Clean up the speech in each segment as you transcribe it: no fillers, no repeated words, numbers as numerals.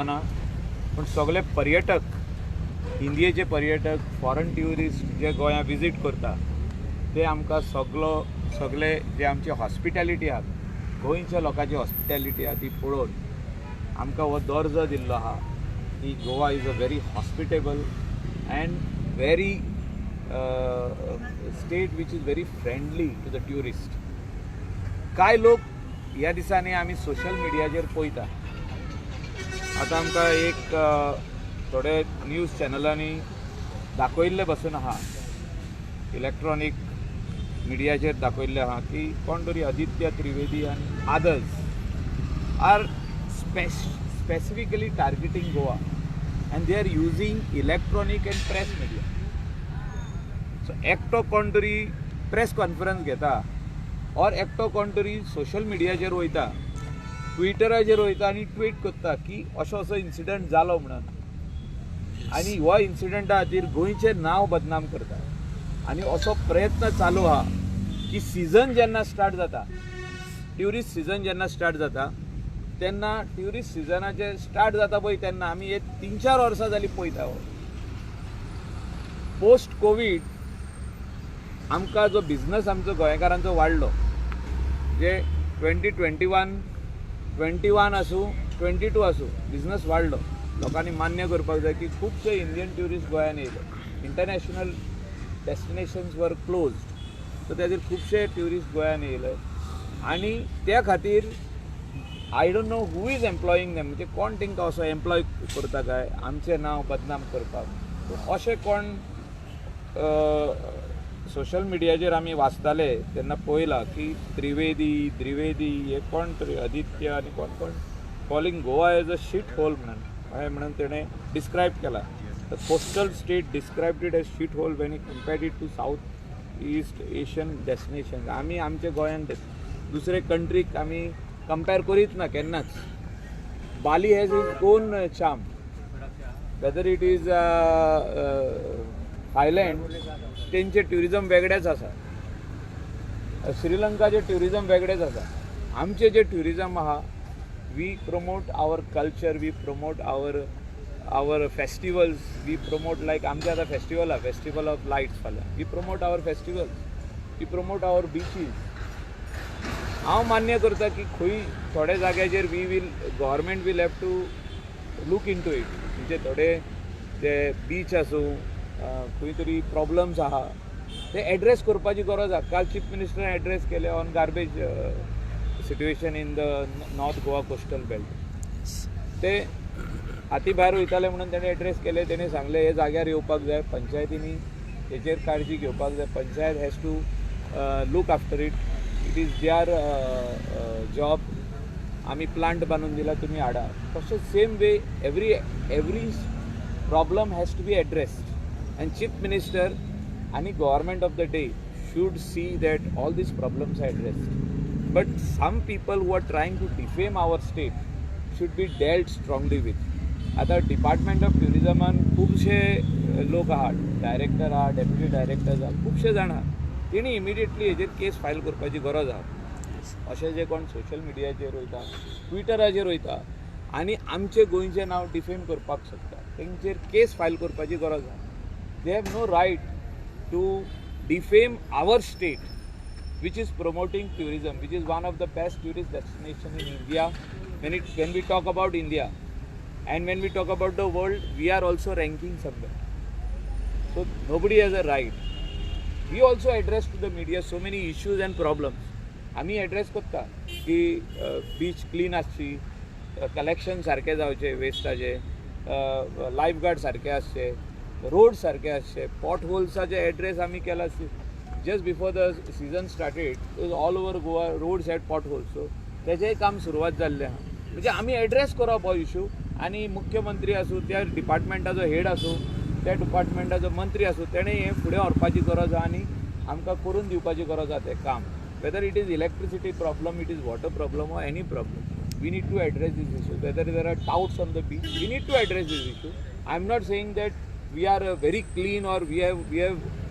ना, पूण सगळे पर्यटक, इंडियेचे पर्यटक, फॉरन ट्युरिस्ट जे गोंया विजीट करता ते आमकां सगलो सगळे जे आमची हॉस्पिटॅलिटी आहा, गोंयच्या लोकांची हॉस्पिटॅलिटी आहा ती पळोवन आमकां हो दर्जो दिल्लो आहा की Goa is a very hospitable and very state which is very friendly to the tourist. कांय लोक ह्या दिसांनी आमी सोशल मिडियाचेर पळयता. आतां आमकां एक थोडे न्यूज चॅनलांनी दाखयल्ले बसून आहा, इलेक्ट्रॉनीक मिडियाचेर दाखयल्लें आहा की कोण तरी आदित्य त्रिवेदी आनी others are specifically targeting Goa and they are using electronic and press media. So एकटो कोण तरी प्रेस कॉन्फरन्स घेता ऑर एकटो कोण तरी सोशल मिडियाचेर वयता, ट्विटराचेर वयता आनी ट्वीट करता की असो असो इन्सिडंट जालो म्हणून, आनी हो इन्सिडंटा खातीर गोंयचें नांव बदनाम करता. आनी असो प्रयत्न चालू आहा की सिजन जेन्ना स्टार्ट जाता, ट्युरिस्ट सिजन जेन्ना स्टार्ट जाता तेन्ना, ट्युरिस्ट सिजनाचे स्टार्ट जाता पळय तेन्ना आमी हे 3-4 वर्सां जालीं पळयता. हो पोस्ट कोवीड आमकां जो बिजनस आमचो गोंयकारांचो वाडलो, जे 2021, 21 आसूं, 22 आसूं, बिजनस वाडलो. लोकांनी मान्य करपाक जाय की खुबशे इंडियन ट्युरिस्ट गोंयान येयले. International destinations were closed, so त्या खातीर खुबशे ट्युरिस्ट गोंयान येयले आनी त्या खातीर I don't know who is employing them, म्हणजे कोण तांकां असो एम्प्लॉय करता काय आमचें नांव बदनाम करपाक. अशें कोण सोशल मिडियाचेर आमी वाचताले तेन्ना पळयलां की त्रिवेदी, द्रिवेदी हे कोण तरी आदित्य आनी कोण कोण calling Goa as a shit hole म्हणून, अशें म्हणून तेणें डिस्क्रायब केला. The coastal state described it as shit hole when he compared it to South East Asian destination. आमी आमच्या गोंयान दुसरे कंट्रीक आमी कंपेर करीत ना केन्नाच. Bali has its own charm, whether it is Thailand, तेंचे ट्युरिजम वेगळेच आसा, श्रीलंकाचे ट्युरिजम वेगळेच आसा. आमचे जे ट्युरिजम आहा, we promote our culture, we promote our festivals, we promote like आमचे आतां फेस्टिवल आहा, फेस्टिवल ऑफ लायट्स फाल्यां. We promote our festivals, we promote our beaches. हांव मान्य करता की खंय थोड्या जाग्याचेर we will government will have to look into it, म्हणजे थोडे जे बीच आसूं, खंय तरी प्रॉब्लम्स आहा ते एड्रेस करपाची गरज आहा. काल चीफ मिनिस्टरान एड्रेस केले on garbage situation in the North Goa coastal belt. ते हाती भायर वयताले म्हणून तेणें एड्रेस केले. तेणें सांगलें हे जाग्यार येवपाक जाय, पंचायतींनी हेचेर काळजी घेवपाक जाय. Panchayat has to look after it, it is their job. आमी प्लांट बांदून दिला, तुमी हाडा. तशेंच same way every problem has to be addressed and chief minister आनी government of the day should see that all these problems are addressed. But some people who are trying to defame our state should be dealt strongly with. आतां department of ट्युरिजमान खुबशे लोक आहात, director आहा, deputy director आहा, खुबशे जाण आहा. तेणी इमिडिएटली हेजेर केस फायल करपाची गरज आहा. अशे जे कोण सोशल मिडियाचेर वयता, ट्विटराचेर वयता आनी आमचें गोंयचें नांव डिफेम करपाक सोदता, तेंचेर केस फायल करपाची गरज आहा. They have no right to defame our state, which is promoting tourism, which is one of the best tourist destination in India. When we talk about India and when we talk about the world, we are also ranking somewhere. So nobody has a right. We also address to the media so many issues and problems. आमी address करता की beach clean आसची, collection सारकें जावचें वेस्टाचें, life guard सारके आसचे, road सारके आसचे. पॉट होल्साचे एड्रेस आमी केला. Just before the season started, all over Goa roads had pot holes, so तेजेंय काम सुरवात जाल्लें आहा. म्हणजे आमी एड्रेस करप हो इशू आनी मुख्यमंत्री आसूं, त्या डिपार्टमेंटाचो हेड आसूं, त्या डिपार्टमेंटाचो मंत्री आसूं, तेणें हें फुडें व्हरपाची गरज आहा आनी आमकां करून दिवपाची गरज आहा तें काम. Whether it is electricity problem, it is water problem or any problem, we need to address this issue. Whether there are touts on the beach, we need to address this issue. I am not saying that we are very clean or we have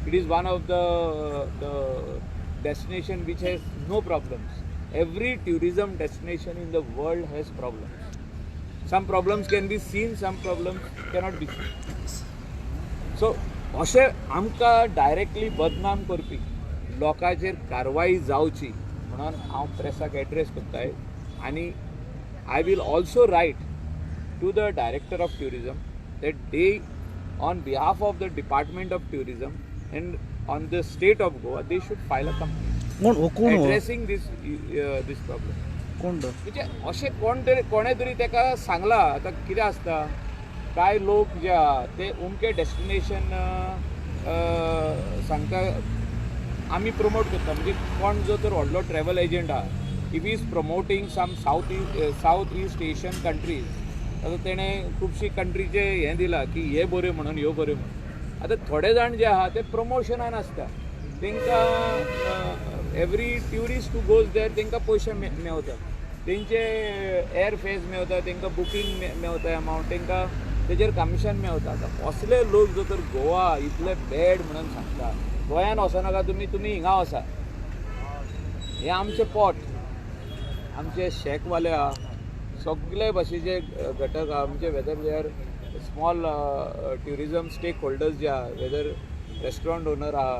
it is one of the destination which has no problems. Every tourism destination in the world has problems. Some problems can be seen, some problems cannot be seen. So अशें आमकां directly बदनाम करपी लोकांचेर कारवाई जावची म्हणून हांव प्रेसाक address करताय आनी I will also write to the director of tourism that they, on behalf of the Department of Tourism and on the state of Goa, they should file a complaint कोण हो कोण हो addressing this problem. कोण तो? म्हणजे अशें कोण तरी कोणें तरी ताका सांगलां. आतां कितें आसता, कांय लोक जे आहा ते उमके डेस्टिनेशन सांगता आमी प्रमोट करता. म्हणजे कोण जो तर व्हडलो ट्रॅवल एजंट आहा, if is promoting some South East Asian countries, आतां तेणें खुबशी कंट्रीचे हें दिलां की हे बऱ्यो म्हणून, ह्यो बऱ्यो म्हणून. आतां थोडे जाण जे आहा ते प्रमोशनान आसता, तांकां every tourist who goes there तांकां पयशे मेवता, तेंचे एअर फेर्स मेवता, तांकां बुकींग मेवता अमावंट, तांकां तेजेर कमिशन मेवता. आतां असले लोक जर तर गोवा इतले बॅड म्हणून सांगता, गोंयान वचनाका तुमी, तुमी हिंगा वचा. हें आमचें पोट, आमचे शॅकवाले आहा, सगळे भाशेचे घटक आहा. म्हणजे whether they are small tourism stakeholders जे आहा, वेदर रेस्टॉरंट ओनर आहा,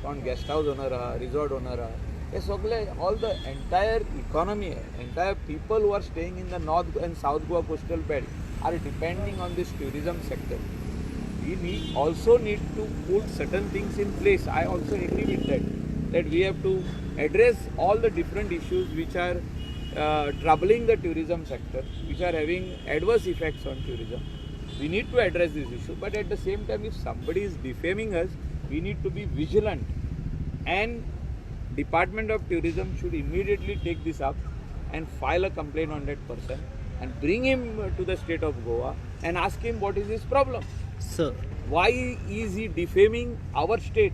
कोण गेस्ट हावस ओनर आहा, रिजॉर्ट ओनर आहा, हे सगळे all the entire economy, entire people who are staying in the North and South Goa coastal belt are depending on this tourism sector. We also need to put certain things in place. I also agree with that, that we have to address all the different issues which are troubling the tourism sector, which are having adverse effects on tourism. We need to address this issue, but at the same time, if somebody is defaming us, we need to be vigilant, and Department of Tourism should immediately take this up and file a complaint on that person and bring him to the state of Goa and ask him what is his problem. Sir, Why is he defaming our state?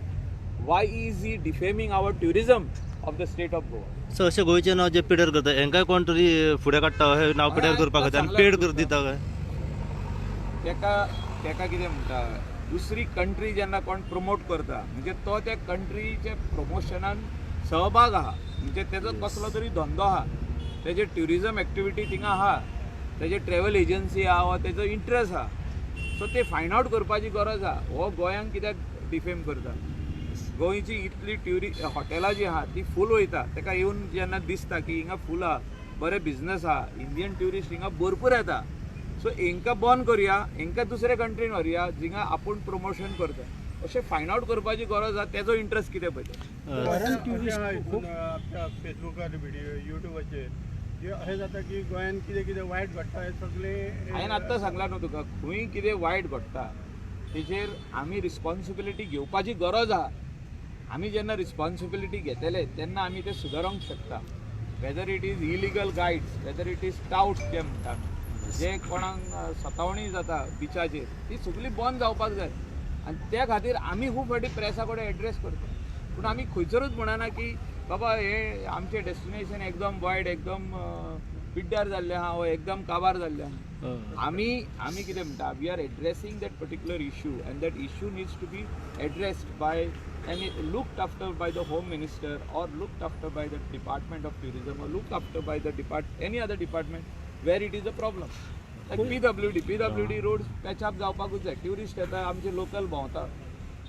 Why is he defaming our tourism of the state of Goa? Sir, अशें गोंयचें नांव जे पिड्यार करता हेंकाय कोण तरी फुडें काडटा, हें नांव पिड्यार करपा खातीर आनी पेड कर दिता काय? तेका तेका कितें म्हणटा, दुसरी कंट्री जेन्ना कोण प्रमोट करता म्हणजे तो त्या कंट्रीच्या प्रमोशनान सहभाग आहा, म्हणजे तेजो कसलो तरी धंदो आहा, तेजे ट्युरिजम एक्टिविटी थिंगा आहा, तेजे ट्रॅवल एजन्सी आहा वा तेजो इंट्रस्ट आहा. सो ते फायंड आवट करपाची गरज आहा, हो गोंयांक कित्याक डिफेम करता. गोंयची इतली ट्युरि हॉटेलां जी आहा ती फूल वयता, ताका येवन जेन्ना दिसता की हिंगा फूल आहा, बरें बिजनस आहा, इंडियन ट्युरिस्ट हिंगा भरपूर येता, सो हेंकां बंद करुया, हेंकां दुसऱ्या कंट्रीन व्हरुया जिंगा आपूण प्रमोशन करता. अशें फायंड आवट करपाची गरज आहा, तेजो इंट्रस्ट कितें पळय तें. फॉरेन ट्युरिस्ट खूब आमच्या फेसबुकार व्हिडिओ युट्यूबाचेर जे अशें जाता की गोंयान कितें कितें वायट घडटा हें सगळें. हांवें आत्तां सांगलां न्हू तुका, खंय कितें वायट घडटा तेजेर आमी रिस्पॉन्सिबिलिटी घेवपाची गरज आहा. आमी जेन्ना रिस्पॉन्सिबिलिटी घेतले तेन्ना आमी तें सुदारूंक शकता. Whether it is illegal guides, whether it is touts जे म्हणटा, जे कोणाक सतावणी जाता बिचाचेर, ती सगळी बंद जावपाक जाय. आनी त्या खातीर आमी खूब फावटी प्रेसा कडेन एड्रेस करता, पूण आमी खंयसरूच म्हणना की बाबा हे आमचें डेस्टिनेशन एकदम वायट, एकदम पिड्ड्यार जाल्लें आहा वा एकदम काबार जाल्लें आहा. आमी आमी कितें म्हणटा, we are addressing that particular issue and that issue needs to be addressed by and looked after by the home minister or looked after by the Department of Tourism or looked after by the any other department where it is a problem. Like PWD road patch up जावपाकूच जाय. Tourist येता, आमचे local भोंवता,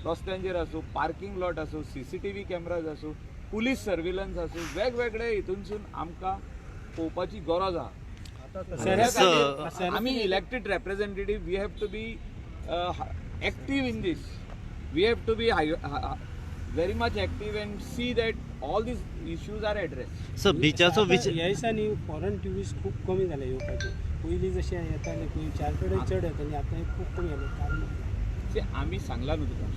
रस्त्यांचेर आसूं, parking lot आसूं, CCTV cameras आसूं, police surveillance आसूं, वेगवेगळे हितूनसून आमकां पळोवपाची गरज आहा. सर, आमी elected representative, we have to be active in this. We have to be very much active and see that all these issues are addressed. Sir, बिचाचो विचार ह्या दिसांनी फॉरेन ट्युरिस्ट खूब कमी जाले येवपाचे. पयलीं जशे येताले पळय चार कडेन चड येताले, आतां हे खूब कमी जाले. कारण ते आमी सांगला न्हू तुका,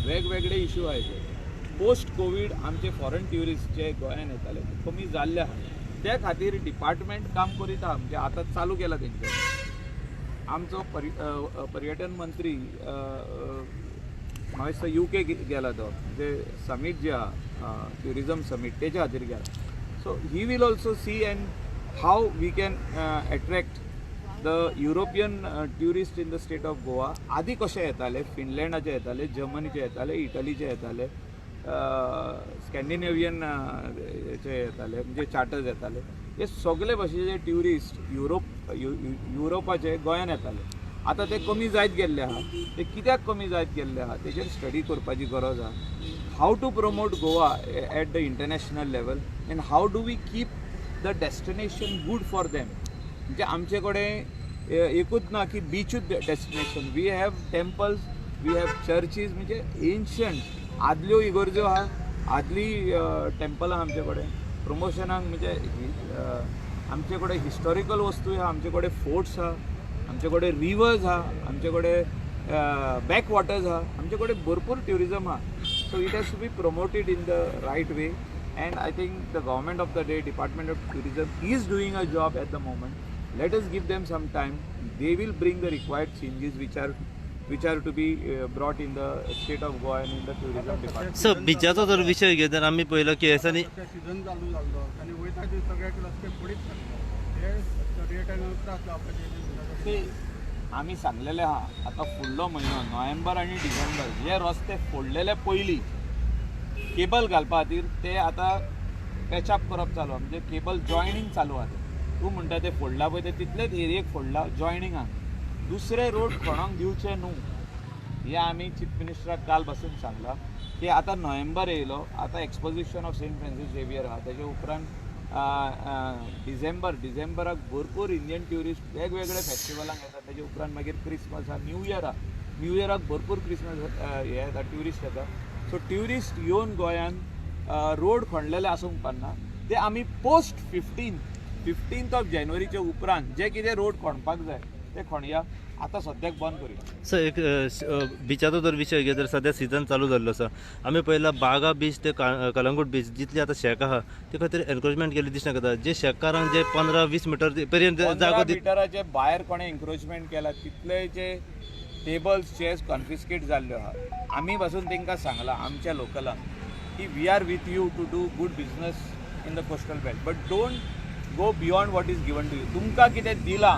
वेगवेगळे इशू आहाय ते. पोस्ट कोवीड आमचे फॉरेन ट्युरिस्ट जे गोंयान येताले ते कमी जाल्ले आहा. त्या खातीर डिपार्टमेंट काम करीत आहा, म्हणजे आतां चालू केला तेंचे. आमचो पर्यटन मंत्री म्हाका दिसता UK गेला तो, म्हणजे समीट जे आहा ट्युरिजम समीट तेच्या खातीर गेला. So he will also see and how we can attract the European tourist in the state of Goa. आदी कशे येताले, फिनलँडाचे येताले, जर्मनीचे येताले, इटलीचे येताले, स्कॅन्डिनेवियन हेचे येताले, म्हणजे चार्टर्स येताले. हे सगळे भाशेचे ट्युरिस्ट युरोप युरोपाचे गोंयान येताले. आतां ते कमी जायत गेल्ले आहा. ते कित्याक कमी जायत गेल्ले आहा तेजेर स्टडी करपाची गरज आहा. How to promote Goa at the international level and how do we keep the destination good for them. म्हणजे आमचे कडेन एकूच ना की बिचूच destination, we have temples, we have churches, म्हणजे एन्शंट आदल्यो इगर्ज्यो आहा, आदली टेम्पलां आमचे कडेन प्रमोशनाक, म्हणजे आमचे कडेन हिस्टॉरिकल वस्तू आहा, आमचे कडेन फोर्ट्स आहा, आमचे कडेन रिवर्स आहा, आमचे कडेन बॅक वॉटर्स आहा, आमचे कडेन भरपूर ट्युरिजम आहा. So it has to be promoted in the right way and I think the government of the day, department of tourism is doing a job at the moment. Let us give them some time. They will bring the required changes which are to be brought in the state of Goa and in the tourism department. Sir, बिचाचो जर विशय घेत जाल्यार आमी पळयलो की हेसांनी season चालू जाल्लो आनी वयता ते सगळ्याक रस्ते पडीत लागलो, हे पर्यटनाक त्रास जावपाचे. ते आमी सांगलेले आहा, आतां फुडलो म्हयनो नोव्हेंबर आनी डिसेंबर जे रस्ते फोडलेले पयलीं केबल घालपा खातीर ते आतां पॅचअप करप चालू आहा, म्हणजे केबल जॉयनींग चालू आहा. ते तूं म्हणटा ते फोडला पळय, ते तितलेच एरियेक फोडला, जॉयनींग आहा. दुसरे रोड कोणाक दिवचे न्हू हें आमी चीफ मिनिस्टराक काल पासून सांगलां की आतां नोव्हेंबर येयलो, आतां exposition of Saint Francis Xavier आहा, तेजे उपरांत डिसेंबर, डिसेंबराक भरपूर इंडियन ट्युरिस्ट वेगवेगळे फेस्टिवलांक येतात. तेजे उपरांत मागीर क्रिसमस आहा, न्यू इयर आहा, न्यू इयराक भरपूर क्रिसमस हे येता, ट्युरिस्ट येता. सो ट्युरिस्ट येवन गोंयान रोड खणलेले आसूंक पारना. ते आमी पोस्ट 15th of जानेवारीच्या उपरांत जे कितें रोड खणपाक जाय ते खणया, आतां सद्याक बंद करुया. सर, एक बिचाचो जर विशय घेत जाल्यार सद्या सिजन चालू जाल्लो आसा. आमी पळयला बागा बीच ते कलंगूट बीच जितली आतां शॅक आहा ते खंय तरी एनक्रोचमेंट केल्ली दिसना येता. जे शेतकारांक जे 15-20 मिटर पर्यंत जागो दित मिटराचे भायर कोणें एन्क्रोचमेंट केला तितले जे टेबल्स चेअर्स कॉन्फिस्केट जाल्ल्यो आहा. आमी पासून तांकां सांगलां आमच्या लोकलांक की we are with you to do good business in the coastal belt, but don't go beyond what is given to you. तुमकां कितें दिलां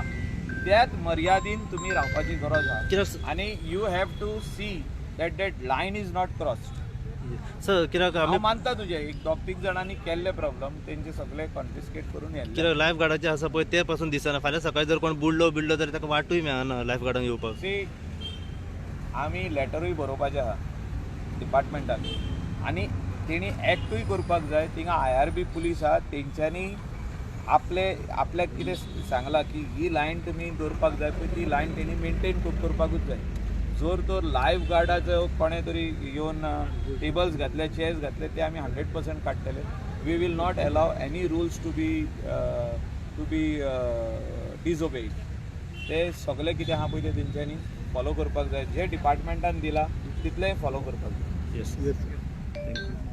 त्याच मर्यादीन तुमी रावपाची गरज आहा कित्याक आनी you have to see that that line is not crossed. Sir, कित्याक हांव आमी मानता तुजें, एक दोग तीग जाणांनी केल्ले प्रॉब्लम तेंचे सगळे कॉन्फिस्केट करून येल्ले. कित्याक लायफ गार्डाचे आसा पळय ते पासून दिसना. फाल्यां सकाळी जर कोण बुडलो बिडलो जाल्यार ताका वाटूय मेळना लायफ गार्डांक येवपाक. सी, आमी लॅटरूय बरोवपाचें आहा डिपार्टमेंटाक आनी तेणी एक्टूय करपाक जाय. थिंगा IRB police आहा, तेंच्यांनी आपले आपल्याक कितें सांगलां की ही लायन तुमी दवरपाक जाय पळय, ती लायन तेणी मेनटेन करपाकूच जाय. जर तर लायफ गार्डाचो कोणें तरी येवन टेबल्स घातले, चेअर्स घातले, ते आमी 100% काडटले. We will not allow any rules to be disobeyed. ते सगळे कितें आहा पळय ते तेंच्यांनी फॉलो करपाक जाय. जे डिपार्टमेंटान दिलां तितलेंय फॉलो करपाक जाय. Yes, thank you.